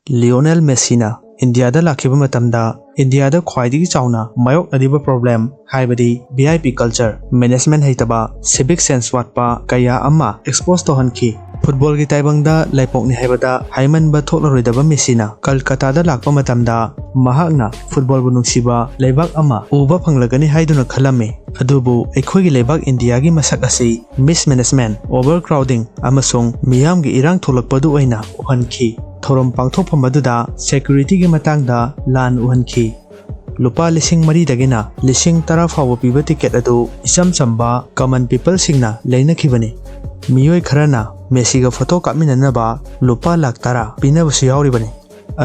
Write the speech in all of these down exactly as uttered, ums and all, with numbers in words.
Lionel ꯃꯦꯁꯤꯅ ꯏꯟꯗꯤꯌꯥꯗ ꯂꯥꯛꯈꯤꯕ ꯃꯇꯝꯗ ꯏꯟꯗꯤꯌꯥꯗ ꯈ꯭ꯋꯥꯏꯗꯒꯤ ꯆꯥꯎꯅ ꯃꯥꯌꯣꯛꯅꯔꯤꯕ ꯄ꯭ꯔꯣꯕ꯭ꯂꯦꯝ ꯍꯥꯏꯕꯗꯤ V I P culture, management ꯍꯩꯇꯕ, ꯁꯤꯚꯤꯛ ꯁꯦꯟꯁ ꯋꯥꯠꯄ ꯀꯌꯥ ꯑꯃ ꯑꯦꯛꯁꯄꯣꯖ ꯇꯧꯍꯟꯈꯤ꯫ ꯐꯨꯠꯕꯣꯜꯒꯤ ꯇꯥꯏꯕꯪꯗ ꯂꯥꯏꯄꯣꯛꯅꯤ ꯍꯥꯏꯕꯗ ꯍꯥꯏꯃꯟꯕ ꯊꯣꯛꯂꯔꯣꯏꯗꯕ ꯃꯦꯁꯤꯅ ꯀꯜꯀꯇꯥꯗ ꯂꯥꯛꯄ ꯃꯇꯝꯗ ꯃꯍꯥꯛꯅ ꯐꯨꯠꯕꯣꯜꯕꯨ ꯅꯨꯡꯁꯤꯕ ꯂꯩꯕꯥꯛ ꯑꯃ ꯎꯕ ꯐꯪꯂꯒꯅꯤ ꯍꯥꯏꯗꯨꯅ ꯈꯜꯂꯝꯃꯤ꯫ ꯑꯗꯨꯕꯨ ꯑꯩꯈꯣꯏꯒꯤ ꯂꯩꯕꯥꯛ ꯏꯟꯗꯤꯌꯥꯒꯤ ꯃꯁꯛ ꯑꯁꯤ ꯃꯤꯁꯃꯦꯅꯦꯖꯃꯦꯟ, ꯑꯣꯚꯔ ꯀ꯭ꯔꯥꯎꯗꯤꯡ ꯑꯃꯁꯨꯡ ꯃꯤꯌꯥꯝꯒꯤ ꯏꯔꯥꯡ ꯊꯣꯛꯂꯛꯄꯗꯨ ꯑꯣꯏꯅ ꯎꯍꯟꯈꯤ꯫ ꯊꯧꯔꯝ ꯄꯥꯡꯊꯣꯛꯐꯝ ꯑꯗꯨꯗ ꯁꯦꯀ꯭ꯌꯨꯔꯤꯇꯤꯒꯤ ꯃꯇꯥꯡꯗ ꯂꯥꯟ ꯎꯍꯟꯈꯤ꯫ ꯂꯨꯄꯥ ꯂꯤꯁꯤꯡ ꯃꯔꯤꯗꯒꯤꯅ ꯂꯤꯁꯤꯡ ꯇꯔꯥ ꯐꯥꯎꯕ ꯄꯤꯕ ꯇꯤꯀꯦꯠ ꯑꯗꯨ ꯏꯆꯝ ꯆꯝꯕ ꯀꯃꯟ ꯄꯤꯄꯜꯁꯤꯡꯅ ꯂꯩꯅꯈꯤꯕꯅꯤ꯫ ꯃꯤꯑꯣꯏ ꯈꯔꯅ ꯃꯦꯁꯤꯒ ꯐꯣꯇꯣ ꯀꯥꯞꯃꯤꯟꯅꯅꯕ ꯂꯨꯄꯥ ꯂꯥꯈ ꯇꯔꯥ ꯄꯤꯅꯕꯁꯨ ꯌꯥꯎꯔꯤꯕꯅꯤ꯫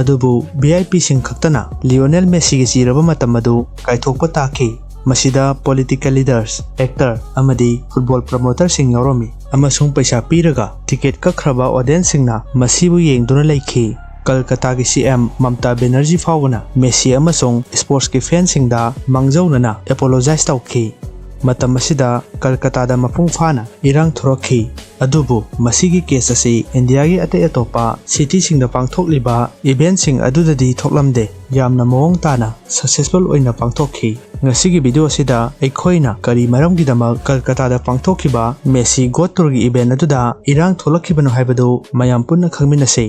ꯑꯗꯨꯕꯨ ꯚꯤ ꯑꯥꯏ ꯄꯤꯁꯤꯡ ꯈꯛꯇꯅ ꯂꯤꯑꯣꯅꯦꯜ ꯃꯦꯁꯤꯒꯤ ꯆꯤꯔꯕ ꯃꯇꯝ ꯑꯗꯨ ꯀꯥꯏꯊꯣꯛꯄ ꯇꯥꯈꯤ꯫ ꯃꯁꯤꯗ ꯄꯣꯂꯤꯇꯤꯀꯦꯜ ꯂꯤꯗꯔꯁ, ꯑꯦꯛꯇꯔ ꯑꯃꯗꯤ ꯐꯨꯠꯕꯣꯜ ꯄ꯭ꯔꯃꯣꯇꯔꯁꯤꯡ ꯌꯥꯎꯔꯝꯃꯤ ꯑꯃꯁꯨꯡ ꯄꯩꯁꯥ ꯄꯤꯔꯒ ꯇꯤꯀꯦꯠ ꯀꯛꯈ꯭ꯔꯕ ꯑꯣꯗꯤꯌꯟꯁꯁꯤꯡꯅ ꯃꯁꯤꯕꯨ ꯌꯦꯡꯗꯨꯅ ꯂꯩꯈꯤ꯫ ꯀꯜꯀꯇꯥꯒꯤ ꯁꯤ ꯑꯦꯝ ꯃꯝꯇꯥ ꯕꯦꯅꯔꯖꯤ ꯐꯥꯎꯕꯅ ꯃꯦꯁꯤ ꯑꯃꯁꯨꯡ ꯁ꯭ꯄꯣꯔꯠꯁꯀꯤ ꯐꯦꯟꯁꯤꯡꯗ ꯃꯥꯡꯖꯧꯅꯅ ꯑꯦꯄꯣꯂꯣꯖꯥꯏꯖ ꯇꯧꯈꯤ꯫ ꯃꯇꯝ ꯑꯁꯤꯗ ꯀꯜꯀꯇꯥꯗ ꯃꯄꯨꯡ ꯐꯥꯅ ꯏꯔꯥꯡ ꯊꯣꯔꯛꯈꯤ꯫ ꯑꯗꯨꯕꯨ ꯃꯁꯤꯒꯤ ꯀꯦꯁ ꯑꯁꯤ ꯏꯟꯗꯤꯌꯥꯒꯤ ꯑꯇꯩ ꯑꯇꯣꯞꯄ ꯁꯤꯇꯤꯁꯤꯡꯗ ꯄꯥꯡꯊꯣꯛꯂꯤꯕ ꯏꯚꯦꯟꯠꯁꯤꯡ ꯑꯗꯨꯗꯗꯤ ꯊꯣꯛꯂꯝꯗꯦ꯫ ꯌꯥꯝꯅ ꯃꯑꯣꯡ ꯇꯥꯅ ꯁꯛꯁꯦꯁꯐꯨꯜ ꯑꯣꯏꯅ ꯄꯥꯡꯊꯣꯛꯈꯤ꯫ ꯉꯁꯤꯒꯤ ꯚꯤꯗꯤꯑꯣ ꯑꯁꯤꯗ ꯑꯩꯈꯣꯏꯅ ꯀꯔꯤ ꯃꯔꯝꯒꯤꯗꯃꯛ ꯀꯜꯀꯇꯥꯗ ꯄꯥꯡꯊꯣꯛꯈꯤꯕ ꯃꯦꯁꯤ ꯒꯣꯠ ꯇꯨꯔꯒꯤ ꯏꯚꯦꯟꯠ ꯑꯗꯨꯗ ꯏꯔꯥꯡ ꯊꯣꯛꯂꯛꯈꯤꯕꯅꯣ ꯍꯥꯏꯕꯗꯨ ꯃꯌꯥꯝ ꯄꯨꯟꯅ ꯈꯪꯃꯤꯟꯅꯁꯤ꯫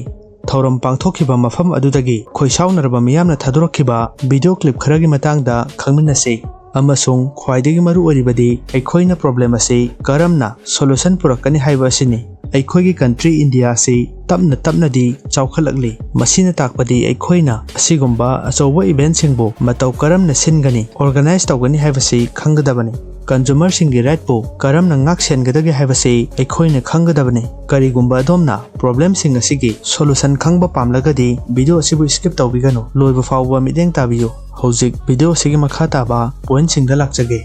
ꯊꯧꯔꯝ ꯄꯥꯡꯊꯣꯛꯈꯤꯕ ꯃꯐꯝ ꯑꯗꯨꯗꯒꯤ ꯈꯣꯏꯁꯥꯎꯅꯔꯕ ꯃꯤꯌꯥꯝꯅ ꯊꯥꯗꯣꯔꯛꯈꯤꯕ ꯚꯤꯗꯤꯑꯣ ꯀ꯭ꯂꯤꯞ ꯈꯔꯒꯤ ꯃꯇꯥꯡꯗ ꯈꯪꯃꯤꯟꯅꯁꯤ꯫ ꯑꯃꯁꯨꯡ ꯈ꯭ꯋꯥꯏꯗꯒꯤ ꯃꯔꯨ ꯑꯣꯏꯔꯤꯕꯗꯤ ꯑꯩꯈꯣꯏꯅ ꯄ꯭ꯔꯣꯕ꯭ꯂꯦꯝ ꯑꯁꯤ ꯀꯔꯝꯅ ꯁꯣꯂꯨꯁꯟ ꯄꯨꯔꯛꯀꯅꯤ ꯍꯥꯏꯕ ꯑꯁꯤꯅꯤ꯫ ꯑꯩꯈꯣꯏꯒꯤ ꯀꯟꯇ꯭ꯔꯤ ꯏꯟꯗꯤꯌꯥ ꯑꯁꯤ ꯇꯞꯅ ꯇꯞꯅꯗꯤ ꯆꯥꯎꯈꯠꯂꯛꯂꯤ꯫ ꯃꯁꯤꯅ ꯇꯥꯛꯄꯗꯤ ꯑꯩꯈꯣꯏꯅ ꯑꯁꯤꯒꯨꯝꯕ ꯑꯆꯧꯕ ꯏꯚꯦꯟꯠꯁꯤꯡꯕꯨ ꯃꯇꯧ ꯀꯔꯝꯅ ꯁꯤꯟꯒꯅꯤ, ꯑꯣꯔꯒꯅꯥꯏꯖ ꯇꯧꯒꯅꯤ ꯍꯥꯏꯕꯁꯤ ꯈꯪꯒꯗꯕꯅꯤ꯫ ꯀꯟꯖꯨꯃꯔꯁꯤꯡꯒꯤ ꯔꯥꯏꯠꯄꯨ ꯀꯔꯝꯅ ꯉꯥꯛ ꯁꯦꯟꯒꯗꯒꯦ ꯍꯥꯏꯕꯁꯤ ꯑꯩꯈꯣꯏꯅ ꯈꯪꯒꯗꯕꯅꯤ꯫ ꯀꯔꯤꯒꯨꯝꯕ ꯑꯗꯣꯝꯅ ꯄ꯭ꯔꯣꯕ꯭ꯂꯦꯝꯁꯤꯡ ꯑꯁꯤꯒꯤ ꯁꯣꯂꯨꯁꯟ ꯈꯪꯕ ꯄꯥꯝꯂꯒꯗꯤ ꯚꯤꯗꯤꯑꯣ ꯑꯁꯤꯕꯨ ꯁ꯭ꯀꯤꯞ ꯇꯧꯕꯤꯒꯅꯨ, ꯂꯣꯏꯕ ꯐꯥꯎꯕ ꯃꯤꯠꯌꯦꯡ ꯇꯥꯕꯤꯌꯨ꯫ ꯍꯧꯖꯤꯛ ꯚꯤꯗꯤꯑꯣ ꯑꯁꯤꯒꯤ ꯃꯈꯥ ꯇꯥꯕ ꯄꯣꯏꯟꯠꯁꯤꯡꯗ ꯂꯥꯛꯆꯒꯦ꯫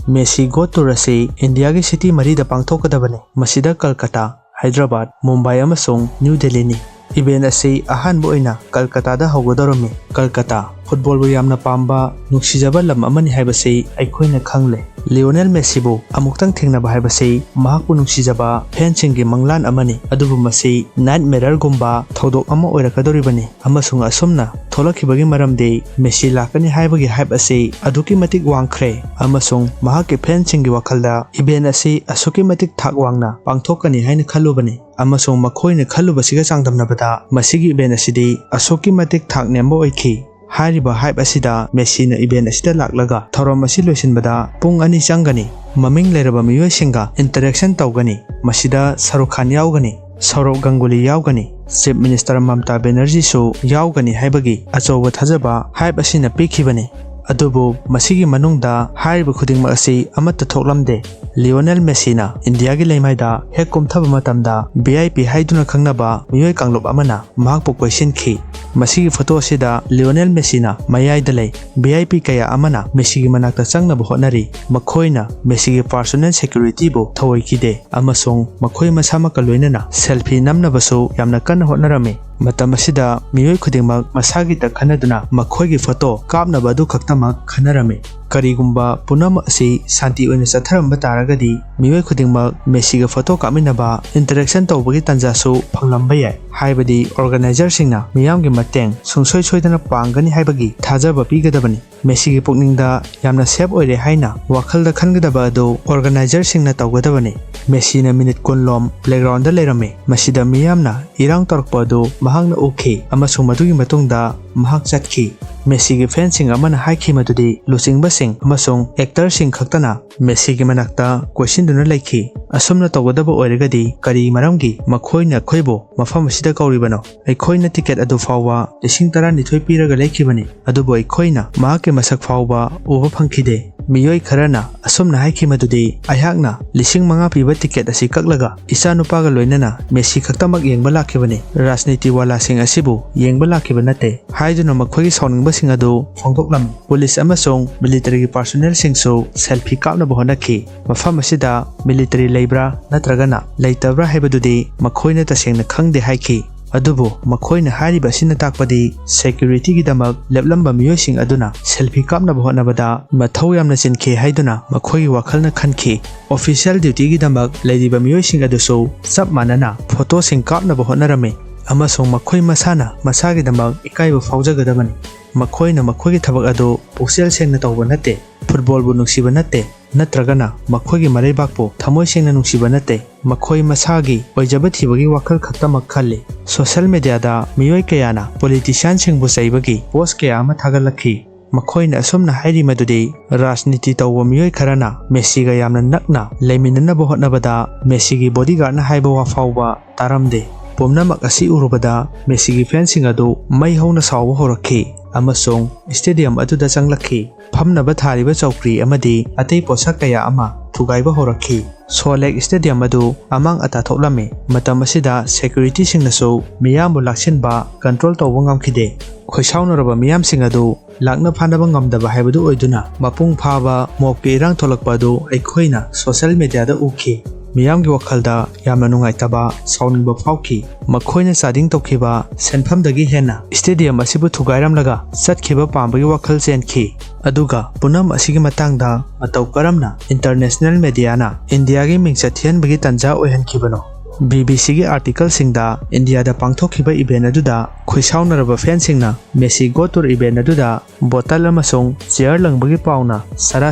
ꯃꯦꯁꯤ ꯒꯣꯠ ꯇꯨꯔ ꯑꯁꯤ ꯏꯟꯗꯤꯌꯥꯒꯤ ꯁꯤꯇꯤ ꯃꯔꯤꯗ ꯄꯥꯡꯊꯣꯛꯀꯗꯕꯅꯤ꯫ ꯃꯁꯤꯗ ꯀꯜꯀꯇꯥ, ꯍꯥꯏꯗ꯭ꯔꯕꯥꯗ, ꯃꯨꯝꯕꯥꯏ ꯑꯃꯁꯨꯡ ꯅ꯭ꯌꯨ ꯗꯦꯜꯂꯤꯅꯤ꯫ ꯏꯚꯦꯟꯠ ꯑꯁꯤ ꯑꯍꯥꯟꯕ ꯑꯣꯏꯅ ꯀꯜꯀꯇꯥꯗ ꯍꯧꯒꯗꯧꯔꯝꯃꯤ꯫ ꯀꯜꯀꯇꯥ꯫ ꯐꯨꯠꯕꯣꯜꯕꯨ ꯌꯥꯝꯅ ꯄꯥꯝꯕ, ꯅꯨꯡꯁꯤꯖꯕ ꯂꯝ ꯑꯃꯅꯤ ꯍꯥꯏꯕꯁꯤ ꯑꯩꯈꯣꯏꯅ ꯈꯪꯂꯦ꯫ ꯂꯤꯑꯣꯅꯦꯜ ꯃꯦꯁꯤꯕꯨ ꯑꯃꯨꯛꯇꯪ ꯊꯦꯡꯅꯕ ꯍꯥꯏꯕꯁꯤ ꯃꯍꯥꯛꯄꯨ ꯅꯨꯡꯁꯤꯖꯕ ꯐꯦꯟꯁꯤꯡꯒꯤ ꯃꯪꯂꯥꯟ ꯑꯃꯅꯤ꯫ ꯑꯗꯨꯕꯨ ꯃꯁꯤ ꯅꯥꯏꯠ ꯃꯤꯔꯔꯒꯨꯝꯕ ꯊꯧꯗꯣꯛ ꯑꯃ ꯑꯣꯏꯔꯛꯀꯗꯧꯔꯤꯕꯅꯤ꯫ ꯑꯃꯁꯨꯡ ꯑꯁꯨꯝꯅ ꯊꯣꯛꯂꯛꯈꯤꯕꯒꯤ ꯃꯔꯝꯗꯤ ꯃꯦꯁꯤ ꯂꯥꯛꯀꯅꯤ ꯍꯥꯏꯕꯒꯤ ꯍꯥꯏꯞ ꯑꯁꯤ ꯑꯗꯨꯛꯀꯤ ꯃꯇꯤꯛ ꯋꯥꯡꯈ꯭ꯔꯦ꯫ ꯑꯃꯁꯨꯡ ꯃꯍꯥꯛꯀꯤ ꯐꯦꯟꯁꯤꯡꯒꯤ ꯋꯥꯈꯜꯗ ꯏꯚꯦꯟ ꯑꯁꯤ ꯑꯁꯨꯛꯀꯤ ꯃꯇꯤꯛ ꯊꯥꯛ ꯋꯥꯡꯅ ꯄꯥꯡꯊꯣꯛꯀꯅꯤ ꯍꯥꯏꯅ ꯈꯜꯂꯨꯕꯅꯤ꯫ ꯑꯃꯁꯨꯡ ꯃꯈꯣꯏꯅ ꯈꯜꯂꯨꯕꯁꯤꯒ ꯆꯥꯡꯗꯝꯅꯕꯗ ꯃꯁꯤꯒꯤ ꯏꯚꯦꯟ ꯑꯁꯤꯗꯤ ꯑꯁꯨꯛꯀꯤ ꯃꯇꯤꯛ ꯊꯥꯛ ꯅꯦꯝꯕ ꯑꯣꯏꯈꯤ꯫ ꯍꯥꯏꯔꯤꯕ ꯍꯥꯏꯞ ꯑꯁꯤꯗ ꯃꯦꯁꯤꯅ ꯏꯚꯦꯟ ꯑꯁꯤꯗ ꯂꯥꯛꯂꯒ ꯊꯧꯔꯝ ꯑꯁꯤ ꯂꯣꯏꯁꯤꯟꯕꯗ ꯄꯨꯡ ꯑꯅꯤ ꯆꯪꯒꯅꯤ꯫ ꯃꯃꯤꯡ ꯂꯩꯔꯕ ꯃꯤꯑꯣꯏꯁꯤꯡꯒ ꯏꯟꯇꯔꯦꯛꯁꯟ ꯇꯧꯒꯅꯤ꯫ ꯃꯁꯤꯗ ꯁꯥꯔꯨꯈ ꯈꯥꯟ ꯌꯥꯎꯒꯅꯤ, ꯁꯧꯔꯚ ꯒꯪꯒꯨꯂꯤ ꯌꯥꯎꯒꯅꯤ, ꯆꯤꯐ ꯃꯤꯅꯤꯁꯇꯔ ꯃꯝꯇꯥ ꯕꯦꯅꯔꯖꯤꯁꯨ ꯌꯥꯎꯒꯅꯤ ꯍꯥꯏꯕꯒꯤ ꯑꯆꯧꯕ ꯊꯥꯖꯕ ꯍꯥꯏꯞ ꯑꯁꯤꯅ ꯄꯤꯈꯤꯕꯅꯤ꯫ ꯑꯗꯨꯕꯨ ꯃꯁꯤꯒꯤ ꯃꯅꯨꯡꯗ ꯍꯥꯏꯔꯤꯕ ꯈꯨꯗꯤꯡꯃꯛ ꯑꯁꯤ ꯑꯃꯠꯇ ꯊꯣꯛꯂꯝꯗꯦ꯫ ꯂꯤꯑꯣꯅꯦꯜ ꯃꯦꯁꯤꯅ ꯏꯟꯗꯤꯌꯥꯒꯤ ꯂꯩꯃꯥꯏꯗ ꯍꯦꯛ ꯀꯨꯝꯊꯕ ꯃꯇꯝꯗ ꯚꯤ ꯑꯥꯏ ꯄꯤ ꯍꯥꯏꯗꯨꯅ ꯈꯪꯅꯕ ꯃꯤꯑꯣꯏ ꯀꯥꯡꯂꯨꯞ ꯑꯃꯅ ꯃꯍꯥꯛꯄꯨ ꯀꯣꯏꯁꯤꯟꯈꯤ꯫ ꯃꯁꯤꯒꯤ ꯐꯣꯇꯣ ꯑꯁꯤꯗ ꯂꯤꯑꯣꯅꯦꯜ ꯃꯦꯁꯤꯅ ꯃꯌꯥꯏꯗ ꯂꯩ꯫ ꯚꯤ ꯑꯥꯏ ꯄꯤ ꯀꯌꯥ ꯑꯃꯅ ꯃꯦꯁꯤꯒꯤ ꯃꯅꯥꯛꯇ ꯆꯪꯅꯕ ꯍꯣꯠꯅꯔꯤ꯫ ꯃꯈꯣꯏꯅ ꯃꯦꯁꯤꯒꯤ ꯄꯥꯔꯁꯣꯅꯦꯜ ꯁꯦꯀ꯭ꯌꯨꯔꯤꯇꯤꯕꯨ ꯊꯧꯑꯣꯏꯈꯤꯗꯦ ꯑꯃꯁꯨꯡ ꯃꯈꯣꯏ ꯃꯁꯥꯃꯛꯀ ꯂꯣꯏꯅꯅ ꯁꯦꯜꯐꯤ ꯅꯝꯅꯕꯁꯨ ꯌꯥꯝꯅ ꯀꯟꯅ ꯍꯣꯠꯅꯔꯝꯃꯤ꯫ ꯃꯇꯝ ꯑꯁꯤꯗ ꯃꯤꯑꯣꯏ ꯈꯨꯗꯤꯡꯃꯛ ꯃꯁꯥꯒꯤꯇ ꯈꯟꯅꯗꯨꯅ ꯃꯈꯣꯏꯒꯤ ꯐꯣꯇꯣ ꯀꯥꯞꯅꯕ ꯑꯗꯨ ꯈꯛꯇꯃꯛ ꯈꯟꯅꯔꯝꯃꯤ꯫ ꯀꯔꯤꯒꯨꯝꯕ ꯄꯨꯝꯅꯃꯛ ꯑꯁꯤ ꯁꯥꯟꯇꯤ ꯑꯣꯏꯅ ꯆꯠꯊꯔꯝꯕ ꯇꯥꯔꯒꯗꯤ, ꯃꯤꯑꯣꯏ ꯈꯨꯗꯤꯡꯃꯛ ꯃꯦꯁꯤꯒ ꯐꯣꯇꯣ ꯀꯥꯞꯃꯤꯟꯅꯕ, ꯏꯟꯇꯔꯦꯛꯁꯟ ꯇꯧꯕꯒꯤ ꯇꯥꯟꯖꯥꯁꯨ ꯐꯪꯂꯝꯕ ꯌꯥꯏ꯫ ꯍꯥꯏꯕꯗꯤ ꯑꯣꯔꯒꯅꯥꯏꯖꯔꯁꯤꯡꯅ ꯃꯤꯌꯥꯝꯒꯤ ꯃꯇꯦꯡ ꯁꯨꯡꯁꯣꯏ ꯁꯣꯏꯗꯅ ꯄꯥꯡꯒꯅꯤ ꯍꯥꯏꯕꯒꯤ ꯊꯥꯖꯕ ꯄꯤꯒꯗꯕꯅꯤ꯫ ꯃꯦꯁꯤꯒꯤ ꯄꯨꯛꯅꯤꯡꯗ ꯌꯥꯝꯅ ꯁꯦꯐ ꯑꯣꯏꯔꯦ ꯍꯥꯏꯅ ꯋꯥꯈꯜꯗ ꯈꯟꯒꯗꯕ ꯑꯗꯨ ꯑꯣꯔꯒꯅꯥꯏꯖꯔꯁꯤꯡꯅ ꯇꯧꯒꯗꯕꯅꯤ꯫ ꯃꯦꯁꯤꯅ ꯃꯤꯅꯤꯠ ꯀꯨꯟ ꯂꯣꯝ ꯄ꯭ꯂꯦꯒ꯭ꯔꯥꯎꯟꯗ ꯂꯩꯔꯝꯃꯤ꯫ ꯃꯁꯤꯗ ꯃꯤꯌꯥꯝꯅ ꯏꯔꯥꯡ ꯇꯧꯔꯛꯄ ꯑꯗꯨ ꯃꯍꯥꯛꯅ ꯎꯈꯤ ꯑꯃꯁꯨꯡ ꯃꯗꯨꯒꯤ ꯃꯇꯨꯡꯗ ꯃꯍꯥꯛ ꯆꯠꯈꯤ꯫ ꯃꯦꯁꯤꯒꯤ ꯐꯦꯟꯁꯤꯡ ꯑꯃꯅ ꯍꯥꯏꯈꯤ ꯃꯗꯨꯗꯤ ꯂꯨꯆꯤꯡꯕꯁꯤꯡ ꯑꯃꯁꯨꯡ ꯑꯦꯛꯇꯔꯁꯤꯡ ꯈꯛꯇꯅ ꯃꯦꯁꯤꯒꯤ ꯃꯅꯥꯛꯇ ꯀꯣꯏꯁꯤꯟꯗꯨꯅ ꯂꯩꯈꯤ꯫ ꯑꯁꯨꯝꯅ ꯇꯧꯒꯗꯕ ꯑꯣꯏꯔꯒꯗꯤ ꯀꯔꯤ ꯃꯔꯝꯒꯤ ꯃꯈꯣꯏꯅ ꯑꯩꯈꯣꯏꯕꯨ ꯃꯐꯝ ꯑꯁꯤꯗ ꯀꯧꯔꯤꯕꯅꯣ? ꯑꯩꯈꯣꯏꯅ ꯇꯤꯀꯦꯠ ꯑꯗꯨ ꯐꯥꯎꯕ ꯂꯤꯁꯤꯡ ꯇꯔꯥꯅꯤꯊꯣꯏ ꯄꯤꯔꯒ ꯂꯩꯈꯤꯕꯅꯤ, ꯑꯗꯨꯕꯨ ꯑꯩꯈꯣꯏꯅ ꯃꯍꯥꯛꯀꯤ ꯃꯁꯛ ꯐꯥꯎꯕ ꯎꯕ ꯐꯪꯈꯤꯗꯦ꯫ ꯃꯤꯑꯣꯏ ꯈꯔꯅ ꯑꯁꯨꯝꯅ ꯍꯥꯏꯈꯤ ꯃꯗꯨꯗꯤ, "ꯑꯩꯍꯥꯛꯅ ꯂꯤꯁꯤꯡ ꯃꯉꯥ ꯄꯤꯕ ꯇꯤꯀꯦꯠ ꯑꯁꯤ ꯀꯛꯂꯒ ꯏꯆꯥꯅꯨꯄꯥꯒ ꯂꯣꯏꯅꯅ ꯃꯦꯁꯤ ꯈꯛꯇꯃꯛ ꯌꯦꯡꯕ ꯂꯥꯛꯈꯤꯕꯅꯤ, ꯔꯥꯖꯅꯤꯇꯤ ꯋꯥꯂꯥꯁꯤꯡ ꯑꯁꯤꯕꯨ ꯌꯦꯡꯕ ꯂꯥꯛꯈꯤꯕ ꯅꯠꯇꯦ" ꯍꯥꯏꯗꯨꯅ ꯃꯈꯣꯏꯒꯤ ꯁꯥꯎꯅꯤꯡꯕꯁꯤꯡ ꯑꯗꯨ ꯐꯣꯡꯗꯣꯛꯂꯝꯃꯤ꯫ ꯄꯨꯂꯤꯁ ꯑꯃꯁꯨꯡ ꯃꯤꯂꯤꯇꯔꯤꯒꯤ ꯄꯥꯔꯁꯣꯅꯦꯜꯁꯤꯡꯁꯨ ꯁꯦꯜꯐꯤ ꯀꯥꯞꯅꯕ ꯍꯣꯠꯅꯈꯤ꯫ ꯃꯐꯝ ꯑꯁꯤꯗ ꯃꯤꯂꯤꯇꯔꯤ ꯂꯩꯕ꯭ꯔꯥ ꯅꯠꯇ꯭ꯔꯒꯅ ꯂꯩꯇꯕ꯭ꯔꯥ ꯍꯥꯏꯕꯗꯨꯗꯤ ꯃꯈꯣꯏꯅ ꯇꯁꯦꯡꯅ ꯈꯪꯗꯦ ꯍꯥꯏꯈꯤ꯫ ꯑꯗꯨꯕꯨ ꯃꯈꯣꯏꯅ ꯍꯥꯏꯔꯤꯕ ꯑꯁꯤꯅ ꯇꯥꯛꯄꯗꯤ securityꯒꯤꯗꯃꯛ ꯂꯦꯞꯂꯝꯕ ꯃꯤꯑꯣꯏꯁꯤꯡ ꯑꯗꯨꯅ selfie ꯀꯥꯞꯅꯕ ꯍꯣꯠꯅꯕꯗ ꯃꯊꯧ ꯌꯥꯝꯅ ꯆꯤꯟꯈꯤ ꯍꯥꯏꯗꯨꯅ ꯃꯈꯣꯏꯒꯤ ꯋꯥꯈꯜꯅ ꯈꯟꯈꯤ꯫ Official dutyꯒꯤꯗꯃꯛ ꯂꯩꯔꯤꯕ ꯃꯤꯑꯣꯏꯁꯤꯡ ꯑꯗꯨꯁꯨ ꯆꯞ ꯃꯥꯟꯅꯅ photoꯁꯤꯡ ꯀꯥꯞꯅꯕ ꯍꯣꯠꯅꯔꯝꯃꯤ ꯑꯃꯁꯨꯡ ꯃꯈꯣꯏ ꯃꯁꯥꯅ ꯃꯁꯥꯒꯤꯗꯃꯛ ꯏꯀꯥꯏꯕ ꯐꯥꯎꯖꯒꯗꯕꯅꯤ꯫ ꯃꯈꯣꯏꯅ ꯃꯈꯣꯏꯒꯤ ꯊꯕꯛ ꯑꯗꯨ ꯄꯨꯛꯆꯦꯜ ꯁꯦꯡꯅ ꯇꯧꯕ ꯅꯠꯇꯦ, footballꯕꯨ ꯅꯨꯡꯁꯤꯕ ꯅꯠꯇꯦ, ꯅꯠꯇ꯭ꯔꯒꯅ ꯃꯈꯣꯏꯒꯤ ꯃꯔꯩꯕꯥꯛꯄꯨ ꯊꯃꯣꯏ ꯁꯦꯡꯅ ꯅꯨꯡꯁꯤꯕ ꯅꯠꯇꯦ꯫ ꯃꯈꯣꯏ ꯃꯁꯥꯒꯤ ꯑꯣꯏꯖꯕ ꯊꯤꯕꯒꯤ ꯋꯥꯈꯜ ꯈꯛꯇꯃꯛ ꯈꯜꯂꯤ꯫ Social mediaꯗ ꯃꯤꯑꯣꯏ ꯀꯌꯥꯅ politicianꯁꯤꯡꯕꯨ ꯆꯩꯕꯒꯤ post ꯀꯌꯥ ꯑꯃ ꯊꯥꯒꯠꯂꯛꯈꯤ꯫ ꯃꯈꯣꯏꯅ ꯑꯁꯨꯝꯅ ꯍꯥꯏꯔꯤ ꯃꯗꯨꯗꯤ ꯔꯥꯖꯅꯤꯇꯤ ꯇꯧꯕ ꯃꯤꯑꯣꯏ ꯈꯔꯅ ꯃꯦꯁꯤꯒ ꯌꯥꯝꯅ ꯅꯛꯅ ꯂꯩꯃꯤꯟꯅꯅꯕ ꯍꯣꯠꯅꯕꯗ ꯃꯦꯁꯤꯒꯤ bodyguardꯅ ꯍꯥꯏꯕ ꯋꯥ ꯐꯥꯎꯕ ꯇꯥꯔꯝꯗꯦ꯫ ꯄꯨꯝꯅꯃꯛ ꯑꯁꯤ ꯎꯔꯨꯕꯗ ꯃꯦꯁꯤꯒꯤ fanꯁꯤꯡ ꯑꯗꯨ ꯃꯩ ꯍꯧꯅ ꯁꯥꯎꯕ ꯍꯧꯔꯛꯈꯤ ꯑꯃꯁꯨꯡ stadium ꯑꯗꯨꯗ ꯆꯪꯂꯛꯈꯤ꯫ ꯐꯝꯅꯕ ꯊꯥꯔꯤꯕ ꯆꯧꯀ꯭ꯔꯤ ꯑꯃꯗꯤ ꯑꯇꯩ ꯄꯣꯠꯁꯛ ꯀꯌꯥ ꯑꯃ ꯊꯨꯒꯥꯏꯕ ꯍꯧꯔꯛꯈꯤ꯫ Salt Lake Stadium ꯑꯗꯨ ꯑꯃꯥꯡ ꯑꯇꯥ ꯊꯣꯛꯂꯝꯃꯤ꯫ ꯃꯇꯝ ꯑꯁꯤꯗ securityꯁꯤꯡꯅꯁꯨ ꯃꯤꯌꯥꯝꯕꯨ ꯂꯥꯛꯁꯤꯟꯕ control ꯇꯧꯕ ꯉꯝꯈꯤꯗꯦ꯫ ꯈꯣꯏꯁꯥꯎꯅꯔꯕ ꯃꯤꯌꯥꯝꯁꯤꯡ ꯑꯗꯨ ꯂꯥꯛꯅ ꯐꯥꯅꯕ ꯉꯝꯗꯕ ꯍꯥꯏꯕꯗꯨ ꯑꯣꯏꯗꯨꯅ ꯃꯄꯨꯡ ꯐꯥꯕ mob ꯀꯤ ꯏꯔꯥꯡ ꯊꯣꯛꯂꯛꯄ ꯑꯗꯨ ꯑꯩꯈꯣꯏꯅ social mediaꯗ ꯎꯈꯤ꯫ ꯃꯤꯌꯥꯝꯒꯤ ꯋꯥꯈꯜꯗ ꯌꯥꯝꯅ ꯅꯨꯡꯉꯥꯏꯇꯕ, ꯁꯥꯎꯅꯤꯡꯕ ꯐꯥꯎꯈꯤ꯫ ꯃꯈꯣꯏꯅ ꯆꯥꯗꯤꯡ ꯇꯧꯈꯤꯕ ꯁꯦꯟꯐꯝꯗꯒꯤ ꯍꯦꯟꯅ stadium ꯑꯁꯤꯕꯨ ꯊꯨꯒꯥꯏꯔꯝꯂꯒ ꯆꯠꯈꯤꯕ ꯄꯥꯝꯕꯒꯤ ꯋꯥꯈꯜ ꯆꯦꯟꯈꯤ꯫ ꯑꯗꯨꯒ ꯄꯨꯝꯅꯃꯛ ꯑꯁꯤꯒꯤ ꯃꯇꯥꯡꯗ ꯃꯇꯧ ꯀꯔꯝꯅ international mediaꯅ ꯏꯟꯗꯤꯌꯥꯒꯤ ꯃꯤꯡꯆꯠ ꯊꯤꯍꯟꯕꯒꯤ ꯇꯥꯟꯖꯥ ꯑꯣꯏꯍꯟꯈꯤꯕꯅꯣ? BBCꯒꯤ articleꯁꯤꯡꯗ ꯏꯟꯗꯤꯌꯥꯗ ꯄꯥꯡꯊꯣꯛꯈꯤꯕ event ꯑꯗꯨꯗ ꯈꯣꯏꯁꯥꯎꯅꯔꯕ fanꯁꯤꯡꯅ ꯃꯦꯁꯤ go tour event ꯑꯗꯨꯗ bottle ꯑꯃꯁꯨꯡ chair ꯂꯪꯕꯒꯤ ꯄꯥꯎꯅ ꯁꯔꯥ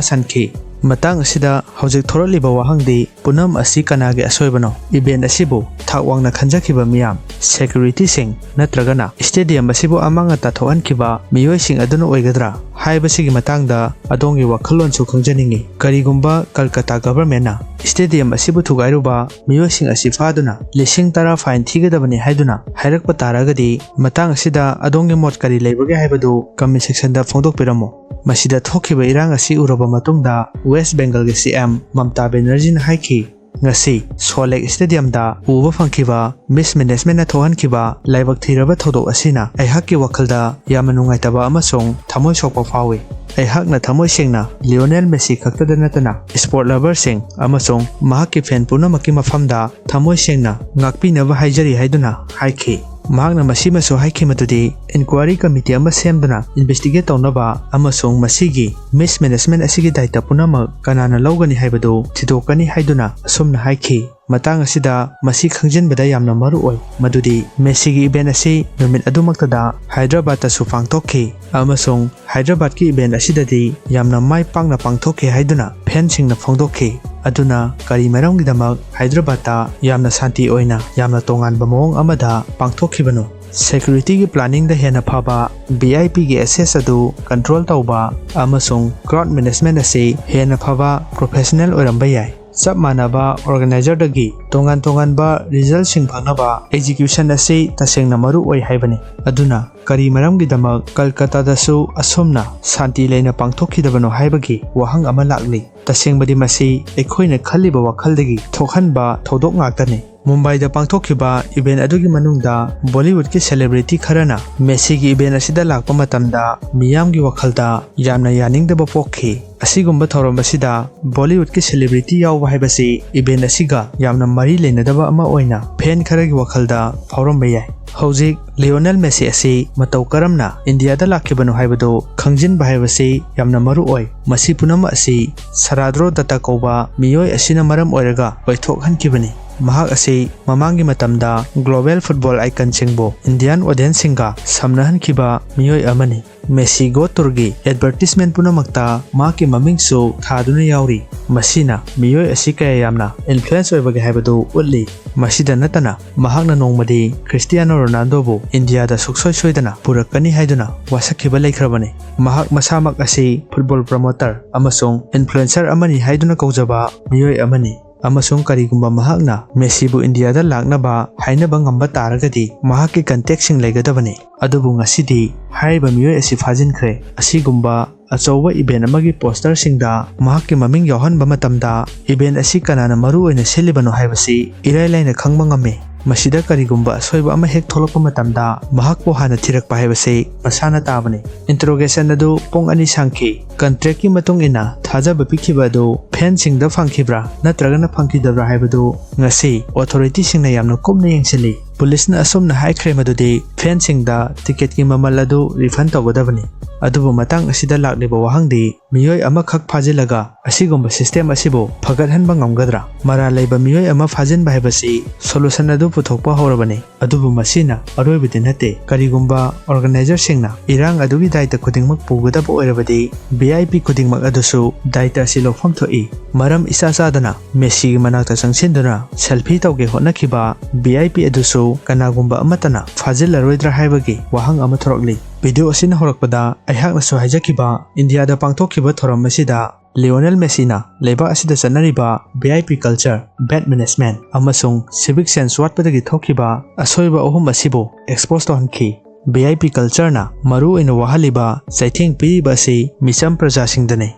ꯁꯟꯈꯤ꯫ ꯃꯇꯥꯡ ꯑꯁꯤꯗ ꯍꯧꯖꯤꯛ ꯊꯣꯔꯛꯂꯤꯕ ꯋꯥꯍꯪꯗꯤ, ꯄꯨꯝꯅꯃꯛ ꯑꯁꯤ ꯀꯅꯥꯒꯤ ꯑꯁꯣꯏꯕꯅꯣ? Event ꯑꯁꯤꯕꯨ ꯊꯥꯛ ꯋꯥꯡꯅ ꯈꯟꯖꯈꯤꯕ ꯃꯤꯌꯥꯝ, securityꯁꯤꯡ ꯅꯠꯇ꯭ꯔꯒꯅ stadium ꯑꯁꯤꯕꯨ ꯑꯃꯥꯡ ꯑꯇꯥ ꯊꯣꯛꯍꯟꯈꯤꯕ ꯃꯤꯑꯣꯏꯁꯤꯡ ꯑꯗꯨꯅ ꯑꯣꯏꯒꯗ꯭ꯔꯥ ꯍꯥꯏꯕꯁꯤꯒꯤ ꯃꯇꯥꯡꯗ ꯑꯗꯣꯝꯒꯤ ꯋꯥꯈꯜꯂꯣꯟꯁꯨ ꯈꯪꯖꯅꯤꯡꯏ꯫ ꯀꯔꯤꯒꯨꯝꯕ ꯀꯜꯀꯇꯥ governmentꯅ stadium ꯑꯁꯤꯕꯨ ꯊꯨꯒꯥꯏꯔꯨꯕ ꯃꯤꯑꯣꯏꯁꯤꯡ ꯑꯁꯤ ꯐꯥꯗꯨꯅ ꯂꯤꯁꯤꯡ ꯇꯔꯥ fine ꯊꯤꯒꯗꯕꯅꯤ ꯍꯥꯏꯗꯨꯅ ꯍꯥꯏꯔꯛꯄ ꯇꯥꯔꯒꯗꯤ, ꯃꯇꯥꯡ ꯑꯁꯤꯗ ꯑꯗꯣꯝꯒꯤ ꯃꯣꯠ ꯀꯔꯤ ꯂꯩꯕꯒꯦ ꯍꯥꯏꯕꯗꯨ comment sectionꯗ ꯐꯣꯡꯗꯣꯛꯄꯤꯔꯝꯃꯨ꯫ ꯃꯁꯤꯗ ꯊꯣꯛꯈꯤꯕ ꯏꯔꯥꯡ ꯑꯁꯤ ꯎꯔꯕ ꯃꯇꯨꯡꯗ West Bengalꯒꯤ CM ꯃꯝꯇꯥ ꯕꯦꯅꯔꯖꯤꯅ ꯍꯥꯏꯈꯤ, "ꯉꯁꯤ Salt Lake Stadiumꯗ ꯎꯕ ꯐꯪꯈꯤꯕ mismanagementꯅ ꯊꯣꯛꯍꯟꯈꯤꯕ ꯂꯥꯏꯕꯛ ꯊꯤꯔꯕ ꯊꯧꯗꯣꯛ ꯑꯁꯤꯅ ꯑꯩꯍꯥꯛꯀꯤ ꯋꯥꯈꯜꯗ ꯌꯥꯝꯅ ꯅꯨꯡꯉꯥꯏꯇꯕ ꯑꯃꯁꯨꯡ ꯊꯃꯣꯏ ꯁꯣꯛꯄ ꯐꯥꯎꯏ꯫ ꯑꯩꯍꯥꯛꯅ ꯊꯃꯣꯏ ꯁꯦꯡꯅ Lionel Messi ꯈꯛꯇꯗ ꯅꯠꯇꯅ sport loverꯁꯤꯡ ꯑꯃꯁꯨꯡ ꯃꯍꯥꯛꯀꯤ fan ꯄꯨꯝꯅꯃꯛꯀꯤ ꯃꯐꯝꯗ ꯊꯃꯣꯏ ꯁꯦꯡꯅ ꯉꯥꯛꯄꯤꯅꯕ ꯍꯥꯏꯖꯔꯤ" ꯍꯥꯏꯗꯨꯅ ꯍꯥꯏꯈꯤ꯫ ꯃꯍꯥꯛꯅ ꯃꯁꯤꯃꯁꯨ ꯍꯥꯏꯈꯤ ꯃꯗꯨꯗꯤ, ꯏꯟꯀ꯭ꯋꯥꯏꯔꯤ ꯀꯃꯤꯇꯤ ꯑꯃ ꯁꯦꯝꯗꯨꯅ ꯏꯟꯚꯦꯁꯇꯤꯒꯦꯠ ꯇꯧꯅꯕ ꯑꯃꯁꯨꯡ ꯃꯁꯤꯒꯤ ꯃꯤꯁꯃꯦꯅꯦꯖꯃꯦꯟ ꯑꯁꯤꯒꯤ ꯗꯥꯏꯇ ꯄꯨꯝꯅꯃꯛ ꯀꯅꯥꯅ ꯂꯧꯒꯅꯤ ꯍꯥꯏꯕꯗꯨ ꯊꯤꯗꯣꯛꯀꯅꯤ ꯍꯥꯏꯗꯨꯅ ꯑꯁꯨꯝꯅ ꯍꯥꯏꯈꯤ꯫ ꯃꯇꯥꯡ ꯑꯁꯤꯗ ꯃꯁꯤ ꯈꯪꯖꯤꯟꯕꯗ ꯌꯥꯝꯅ ꯃꯔꯨ ꯑꯣꯏ ꯃꯗꯨꯗꯤ, ꯃꯦꯁꯤꯒꯤ ꯏꯚꯦꯟ ꯑꯁꯤ ꯅꯨꯃꯤꯠ ꯑꯗꯨꯃꯛꯇꯗ ꯍꯥꯏꯗ꯭ꯔꯕꯥꯗꯇꯁꯨ ꯄꯥꯡꯊꯣꯛꯈꯤ ꯑꯃꯁꯨꯡ ꯍꯥꯏꯗ꯭ꯔꯕꯥꯗꯀꯤ ꯏꯚꯦꯟ ꯑꯁꯤꯗꯗꯤ ꯌꯥꯝꯅ ꯃꯥꯏ ꯄꯥꯛꯅ ꯄꯥꯡꯊꯣꯛꯈꯤ ꯍꯥꯏꯗꯨꯅ ꯐꯦꯟꯁꯤꯡꯅ ꯐꯣꯡꯗꯣꯛꯈꯤ꯫ ꯑꯗꯨꯅ ꯀꯔꯤ ꯃꯔꯝꯒꯤꯗꯃꯛ ꯍꯥꯏꯗ꯭ꯔꯕꯥꯗꯇ ꯌꯥꯝꯅ ꯁꯥꯟꯇꯤ ꯑꯣꯏꯅ ꯌꯥꯝꯅ ꯇꯣꯉꯥꯟꯕ ꯃꯑꯣꯡ ꯑꯃꯗ ꯄꯥꯡꯊꯣꯛꯈꯤꯕꯅꯣ? ꯁꯦꯀ꯭ꯌꯨꯔꯤꯇꯤꯒꯤ ꯄ꯭ꯂꯥꯅꯤꯡꯗ ꯍꯦꯟꯅ ꯐꯕ, ꯚꯤ ꯑꯥꯏ ꯄꯤꯒꯤ ꯑꯦꯛꯁꯦꯁ ꯑꯗꯨ ꯀꯟꯇ꯭ꯔꯣꯜ ꯇꯧꯕ ꯑꯃꯁꯨꯡ ꯀ꯭ꯔꯥꯎꯗ ꯃꯦꯅꯦꯖꯃꯦꯟ ꯑꯁꯤ ꯍꯦꯟꯅ ꯐꯕ ꯄ꯭ꯔꯣꯐꯦꯁꯅꯦꯜ ꯑꯣꯏꯔꯝꯕ ꯌꯥꯏ꯫ ꯆꯞ ꯃꯥꯟꯅꯕ ꯑꯣꯔꯒꯅꯥꯏꯖꯔꯗꯒꯤ ꯇꯣꯉꯥꯟ ꯇꯣꯉꯥꯟꯕ ꯔꯤꯖꯜꯁꯤꯡ ꯐꯪꯅꯕ ꯑꯦꯛꯖꯤꯀ꯭ꯌꯨꯁꯟ ꯑꯁꯤ ꯇꯁꯦꯡꯅ ꯃꯔꯨ ꯑꯣꯏ ꯍꯥꯏꯕꯅꯤ꯫ ꯑꯗꯨꯅ ꯀꯔꯤ ꯃꯔꯝꯒꯤꯗꯃꯛ ꯀꯜꯀꯇꯥꯗꯁꯨ ꯑꯁꯨꯝꯅ ꯁꯥꯟꯇꯤ ꯂꯩꯅ ꯄꯥꯡꯊꯣꯛꯈꯤꯗꯕꯅꯣ ꯍꯥꯏꯕꯒꯤ ꯋꯥꯍꯪ ꯑꯃ ꯂꯥꯛꯂꯤ꯫ ꯇꯁꯦꯡꯕꯗꯤ ꯃꯁꯤ ꯑꯩꯈꯣꯏꯅ ꯈꯜꯂꯤꯕ ꯋꯥꯈꯜꯗꯒꯤ ꯊꯣꯛꯍꯟꯕ ꯊꯧꯗꯣꯛ ꯉꯥꯛꯇꯅꯤ꯫ ꯃꯨꯝꯕꯥꯏꯗ ꯄꯥꯡꯊꯣꯛꯈꯤꯕ ꯏꯚꯦꯟ ꯑꯗꯨꯒꯤ ꯃꯅꯨꯡꯗ ꯕꯣꯂꯤꯋꯨꯗꯀꯤ ꯁꯦꯂꯦꯕ꯭ꯔꯤꯇꯤ ꯈꯔꯅ ꯃꯦꯁꯤꯒꯤ ꯏꯚꯦꯟ ꯑꯁꯤꯗ ꯂꯥꯛꯄ ꯃꯇꯝꯗ ꯃꯤꯌꯥꯝꯒꯤ ꯋꯥꯈꯜꯗ ꯌꯥꯝꯅ ꯌꯥꯅꯤꯡꯗꯕ ꯄꯣꯛꯈꯤ꯫ ꯑꯁꯤꯒꯨꯝꯕ ꯊꯧꯔꯝ ꯑꯁꯤꯗ ꯕꯣꯂꯤꯋꯨꯗꯀꯤ ꯁꯦꯂꯦꯕ꯭ꯔꯤꯇꯤ ꯌꯥꯎꯕ ꯍꯥꯏꯕꯁꯤ ꯏꯚꯦꯟ ꯑꯁꯤꯒ ꯌꯥꯝꯅ ꯃꯔꯤ ꯂꯩꯅꯗꯕ ꯑꯃ ꯑꯣꯏꯅ ꯐꯦꯟ ꯈꯔꯒꯤ ꯋꯥꯈꯜꯗ ꯐꯥꯎꯔꯝꯕ ꯌꯥꯏ꯫ ꯍꯧꯖꯤꯛ ꯂꯤꯑꯣꯅꯦꯜ ꯃꯦꯁꯤ ꯑꯁꯤ ꯃꯇꯧ ꯀꯔꯝꯅ ꯏꯟꯗꯤꯌꯥꯗ ꯂꯥꯛꯈꯤꯕꯅꯣ ꯍꯥꯏꯕꯗꯨ ꯈꯪꯖꯤꯟꯕ ꯍꯥꯏꯕꯁꯤ ꯌꯥꯝꯅ ꯃꯔꯨ ꯑꯣꯏ꯫ ꯃꯁꯤ ꯄꯨꯝꯅꯃꯛ ꯑꯁꯤ ꯁꯔꯥꯗ꯭ꯔꯣ ꯗꯠꯇ ꯀꯧꯕ ꯃꯤꯑꯣꯏ ꯑꯁꯤꯅ ꯃꯔꯝ ꯑꯣꯏꯔꯒ ꯑꯣꯏꯊꯣꯛꯍꯟꯈꯤꯕꯅꯤ꯫ ꯃꯍꯥꯛ ꯑꯁꯤ ꯃꯃꯥꯡꯒꯤ ꯃꯇꯝꯗ ꯒ꯭ꯂꯣꯕꯦꯜ ꯐꯨꯠꯕꯣꯜ ꯑꯥꯏꯀꯟꯁꯤꯡꯕꯨ ꯏꯟꯗꯤꯌꯥꯟ ꯑꯣꯗꯤꯌꯟꯁꯁꯤꯡꯒ ꯁꯝꯅꯍꯟꯈꯤꯕ ꯃꯤꯑꯣꯏ ꯑꯃꯅꯤ꯫ ꯃꯦꯁꯤ ꯒꯣ ꯇꯨꯔꯒꯤ ꯑꯦꯗꯚꯔꯇꯤꯁꯃꯦꯟ ꯄꯨꯝꯅꯃꯛꯇ ꯃꯍꯥꯛꯀꯤ ꯃꯃꯤꯡꯁꯨ ꯊꯥꯗꯨꯅ ꯌꯥꯎꯔꯤ꯫ ꯃꯁꯤꯅ ꯃꯤꯑꯣꯏ ꯑꯁꯤ ꯀꯌꯥ ꯌꯥꯝꯅ ꯏꯟꯐ꯭ꯂꯨꯌꯦꯟꯁ ꯑꯣꯏꯕꯒꯦ ꯍꯥꯏꯕꯗꯨ ꯎꯠꯂꯤ꯫ ꯃꯁꯤꯗ ꯅꯠꯇꯅ ꯃꯍꯥꯛꯅ ꯅꯣꯡꯃꯗꯤ ꯀ꯭ꯔꯤꯁꯇꯤꯌꯥꯅꯣ ꯔꯣꯅꯥꯜꯗꯣꯕꯨ ꯏꯟꯗꯤꯌꯥꯗ ꯁꯨꯛꯁꯣꯏ ꯁꯣꯏꯗꯅ ꯄꯨꯔꯛꯀꯅꯤ ꯍꯥꯏꯗꯨꯅ ꯋꯥꯁꯛꯈꯤꯕ ꯂꯩꯈ꯭ꯔꯕꯅꯤ꯫ ꯃꯍꯥꯛ ꯃꯁꯥꯃꯛ ꯑꯁꯤ ꯐꯨꯠꯕꯣꯜ ꯄ꯭ꯔꯃꯣꯇꯔ ꯑꯃꯁꯨꯡ ꯏꯟꯐ꯭ꯂꯨꯌꯦꯟꯁꯔ ꯑꯃꯅꯤ ꯍꯥꯏꯗꯨꯅ ꯀꯧꯖꯕ ꯃꯤꯑꯣꯏ ꯑꯃꯅꯤ꯫ ꯑꯃꯁꯨꯡ ꯀꯔꯤꯒꯨꯝꯕ ꯃꯍꯥꯛꯅ ꯃꯦꯁꯤꯕꯨ ꯏꯟꯗꯤꯌꯥꯗ ꯂꯥꯛꯅꯕ ꯍꯥꯏꯅꯕ ꯉꯝꯕ ꯇꯥꯔꯒꯗꯤ ꯃꯍꯥꯛꯀꯤ ꯀꯟꯇꯦꯛꯁꯤꯡ ꯂꯩꯒꯗꯕꯅꯤ꯫ ꯑꯗꯨꯕꯨ ꯉꯁꯤꯗꯤ ꯍꯥꯏꯔꯤꯕ ꯃꯤꯑꯣꯏ ꯑꯁꯤ ꯐꯥꯖꯤꯟꯈ꯭ꯔꯦ꯫ ꯑꯁꯤꯒꯨꯝꯕ ꯑꯆꯧꯕ ꯏꯚꯦꯟ ꯑꯃꯒꯤ ꯄꯣꯁꯇꯔꯁꯤꯡꯗ ꯃꯍꯥꯛꯀꯤ ꯃꯃꯤꯡ ꯌꯥꯎꯍꯟꯕ ꯃꯇꯝꯗ ꯏꯚꯦꯟ ꯑꯁꯤ ꯀꯅꯥꯅ ꯃꯔꯨ ꯑꯣꯏꯅ ꯁꯤꯜꯂꯤꯕꯅꯣ ꯍꯥꯏꯕꯁꯤ ꯏꯔꯥꯏ ꯂꯥꯏꯅ ꯈꯪꯕ ꯉꯝꯃꯤ꯫ ꯃꯁꯤꯗ ꯀꯔꯤꯒꯨꯝꯕ ꯑꯁꯣꯏꯕ ꯑꯃ ꯍꯦꯛ ꯊꯣꯛꯂꯛꯄ ꯃꯇꯝꯗ ꯃꯍꯥꯛꯄꯨ ꯍꯥꯟꯅ ꯊꯤꯔꯛꯄ ꯍꯥꯏꯕꯁꯤ ꯃꯁꯥꯅ ꯇꯥꯕꯅꯤ꯫ ꯏꯟꯇꯔꯣꯒꯦꯁꯟ ꯑꯗꯨ ꯄꯨꯡ ꯑꯅꯤ ꯁꯥꯡꯈꯤ꯫ ꯀꯟꯇ꯭ꯔꯦꯛꯀꯤ ꯃꯇꯨꯡ ꯏꯟꯅ ꯊꯥꯖꯕ ꯄꯤꯈꯤꯕ ꯑꯗꯨ ꯐꯦꯟꯁꯤꯡꯗ ꯐꯪꯈꯤꯕ꯭ꯔꯥ ꯅꯠꯇ꯭ꯔꯒꯅ ꯐꯪꯈꯤꯗꯕ꯭ꯔꯥ ꯍꯥꯏꯕꯗꯨ ꯉꯁꯤ ꯑꯣꯊꯣꯔꯤꯇꯤꯁꯤꯡꯅ ꯌꯥꯝꯅ ꯀꯨꯞꯅ ꯌꯦꯡꯁꯤꯜꯂꯤ꯫ ꯄꯨꯂꯤꯁꯅ ꯑꯁꯨꯝꯅ ꯍꯥꯏꯈ꯭ꯔꯦ ꯃꯗꯨꯗꯤ ꯐꯦꯟꯁꯤꯡꯗ ꯇꯤꯀꯦꯠꯀꯤ ꯃꯃꯜ ꯑꯗꯨ ꯔꯤꯐꯟ ꯇꯧꯒꯗꯕꯅꯤ꯫ ꯑꯗꯨꯕꯨ ꯃꯇꯥꯡ ꯑꯁꯤꯗ ꯂꯥꯛꯂꯤꯕ ꯋꯥꯍꯪꯗꯤ, ꯃꯤꯑꯣꯏ ꯑꯃꯈꯛ ꯐꯥꯖꯤꯜꯂꯒ ꯑꯁꯤꯒꯨꯝꯕ ꯁꯤꯁꯇꯦꯝ ꯑꯁꯤꯕꯨ ꯐꯒꯠꯍꯟꯕ ꯉꯝꯒꯗ꯭ꯔꯥ? ꯃꯔꯥꯜ ꯂꯩꯕ ꯃꯤꯑꯣꯏ ꯑꯃ ꯐꯥꯖꯤꯟꯕ ꯍꯥꯏꯕꯁꯤ ꯁꯣꯂꯨꯁꯟ ꯑꯗꯨ ꯄꯨꯊꯣꯛꯄ ꯍꯧꯔꯕꯅꯤ꯫ ꯑꯗꯨꯕꯨ ꯃꯁꯤꯅ ꯑꯔꯣꯏꯕꯗꯤ ꯅꯠꯇꯦ꯫ ꯀꯔꯤꯒꯨꯝꯕ ꯑꯣꯔꯒꯅꯥꯏꯖꯔꯁꯤꯡꯅ ꯏꯔꯥꯡ ꯑꯗꯨꯒꯤ ꯗꯥꯏꯇ ꯈꯨꯗꯤꯡꯃꯛ ꯄꯨꯒꯗꯕ ꯑꯣꯏꯔꯕꯗꯤ, ꯚꯤ ꯑꯥꯏ ꯄꯤ ꯈꯨꯗꯤꯡꯃꯛ ꯑꯗꯨꯁꯨ ꯗꯥꯏꯇ ꯑꯁꯤ ꯂꯧꯐꯝ ꯊꯣꯛꯏ꯫ ꯃꯔꯝ ꯏꯆꯥ ꯆꯥꯗꯅ ꯃꯦꯁꯤꯒꯤ ꯃꯅꯥꯛꯇ ꯆꯪꯁꯤꯟꯗꯨꯅ ꯁꯦꯜꯐꯤ ꯇꯧꯒꯦ ꯍꯣꯠꯅꯈꯤꯕ ꯚꯤ ꯑꯥꯏ ꯄꯤ ꯑꯗꯨꯁꯨ ꯀꯅꯥꯒꯨꯝꯕ ꯑꯃꯠꯇꯅ ꯐꯥꯖꯤꯜꯂꯔꯣꯏꯗ꯭ꯔꯥ ꯍꯥꯏꯕꯒꯤ ꯋꯥꯍꯪ ꯑꯃ ꯊꯣꯔꯛꯂꯤ꯫ ꯚꯤꯗꯤꯑꯣ ꯑꯁꯤꯅ ꯍꯧꯔꯛꯄꯗ ꯑꯩꯍꯥꯛꯅꯁꯨ ꯍꯥꯏꯖꯈꯤꯕ, ꯏꯟꯗꯤꯌꯥꯗ ꯄꯥꯡꯊꯣꯛꯈꯤꯕ ꯊꯧꯔꯝ ꯑꯁꯤꯗ ꯂꯤꯑꯣꯅꯦꯜ ꯃꯦꯁꯤꯅ ꯂꯩꯕꯥꯛ ꯑꯁꯤꯗ ꯆꯠꯅꯔꯤꯕ V I P culture, bad management ꯑꯃꯁꯨꯡ ꯁꯤꯚꯤꯛ ꯁꯦꯟꯁ ꯋꯥꯠꯄꯗꯒꯤ ꯊꯣꯛꯈꯤꯕ ꯑꯁꯣꯏꯕ ꯑꯍꯨꯝ ꯑꯁꯤꯕꯨ ꯑꯦꯛꯁꯄꯣꯖ ꯇꯧꯍꯟꯈꯤ꯫ ꯚꯤ ꯑꯥꯏ ꯄꯤ ꯀꯜꯆꯔꯅ ꯃꯔꯨ ꯑꯣꯏꯅ ꯋꯥꯍꯜꯂꯤꯕ ꯆꯩꯊꯦꯡ ꯄꯤꯔꯤꯕ ꯑꯁꯤ ꯃꯤꯆꯝ ꯄ꯭ꯔꯖꯥꯁꯤꯡꯗꯅꯤ꯫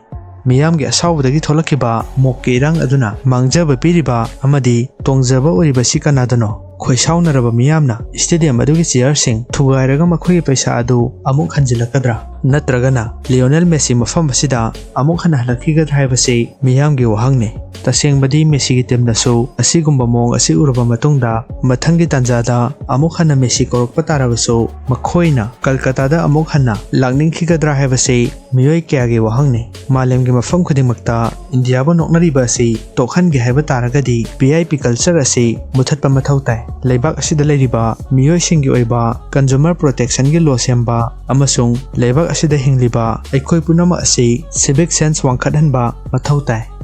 ꯃꯤꯌꯥꯝꯒꯤ ꯑꯁꯥꯎꯕꯗꯒꯤ ꯊꯣꯛꯂꯛꯈꯤꯕ ꯃꯣꯛꯀꯤ ꯏꯔꯥꯡ ꯑꯗꯨꯅ ꯃꯥꯡꯖꯕ ꯄꯤꯔꯤꯕ ꯑꯃꯗꯤ ꯇꯣꯡꯖꯕ ꯑꯣꯏꯔꯤꯕꯁꯤ ꯀꯅꯥꯗꯅꯣ? ꯈꯣꯏꯁꯥꯎꯅꯔꯕ ꯃꯤꯌꯥꯝꯅ ꯁ꯭ꯇꯦꯗꯤꯌꯝ ꯑꯗꯨꯒꯤ ꯆꯤꯌꯔꯁꯤꯡ ꯊꯨꯒꯥꯏꯔꯒ ꯃꯈꯣꯏꯒꯤ ꯄꯩꯁꯥ ꯑꯗꯨ ꯑꯃꯨꯛ ꯍꯟꯖꯤꯜꯂꯛꯀꯗ꯭ꯔꯥ? ꯅꯠꯇ꯭ꯔꯒꯅ ꯂꯤꯑꯣꯅꯦꯜ ꯃꯦꯁꯤ ꯃꯐꯝ ꯑꯁꯤꯗ ꯑꯃꯨꯛ ꯍꯟꯅ ꯍꯜꯂꯛꯈꯤꯒꯗ꯭ꯔꯥ ꯍꯥꯏꯕꯁꯤ ꯃꯤꯌꯥꯝꯒꯤ ꯋꯥꯍꯪꯅꯤ꯫ ꯇꯁꯦꯡꯕꯗꯤ ꯃꯦꯁꯤꯒꯤ ꯇꯤꯝꯅꯁꯨ ꯑꯁꯤꯒꯨꯝꯕ ꯃꯑꯣꯡ ꯑꯁꯤ ꯎꯔꯕ ꯃꯇꯨꯡꯗ ꯃꯊꯪꯒꯤ ꯇꯥꯟꯖꯥꯗ ꯑꯃꯨꯛ ꯍꯟꯅ ꯃꯦꯁꯤ ꯀꯧꯔꯛꯄ ꯇꯥꯔꯕꯁꯨ ꯃꯈꯣꯏꯅ ꯀꯜꯀꯇꯥꯗ ꯑꯃꯨꯛ ꯍꯟꯅ ꯂꯥꯛꯅꯤꯡꯈꯤꯒꯗ꯭ꯔꯥ ꯍꯥꯏꯕꯁꯤ ꯃꯤꯑꯣꯏ ꯀꯌꯥꯒꯤ ꯋꯥꯍꯪꯅꯤ꯫ ꯃꯥꯂꯦꯝꯒꯤ ꯃꯐꯝ ꯈꯨꯗꯤꯡꯃꯛꯇ ꯏꯟꯗꯤꯌꯥꯕꯨ ꯅꯣꯛꯅꯔꯤꯕ ꯑꯁꯤ ꯇꯣꯛꯍꯟꯒꯦ ꯍꯥꯏꯕ ꯇꯥꯔꯒꯗꯤ ꯚꯤ ꯑꯥꯏ ꯄꯤ ꯀꯜꯆꯔ ꯑꯁꯤ ꯃꯨꯊꯠꯄ ꯃꯊꯧ ꯇꯥꯏ꯫ ꯂꯩꯕꯥꯛ ꯑꯁꯤꯗ ꯂꯩꯔꯤꯕ ꯃꯤꯑꯣꯏꯁꯤꯡꯒꯤ ꯑꯣꯏꯕ ꯀꯟꯖꯨꯃꯔ ꯄ꯭ꯔꯣꯇꯦꯛꯁꯟꯒꯤ ꯂꯣ ꯁꯦꯝꯕ ꯑꯃꯁꯨꯡ ꯂꯩꯕꯥꯛ ꯑꯁꯤꯗ ꯍꯤꯡꯂꯤꯕ ꯑꯩꯈꯣꯏ ꯄꯨꯝꯅꯃꯛ ꯑꯁꯤ ꯁꯤꯚꯤꯛ ꯁꯦꯟꯁ ꯋꯥꯡꯈꯠꯍꯟꯕ ꯃꯊꯧ ꯇꯥꯏ꯫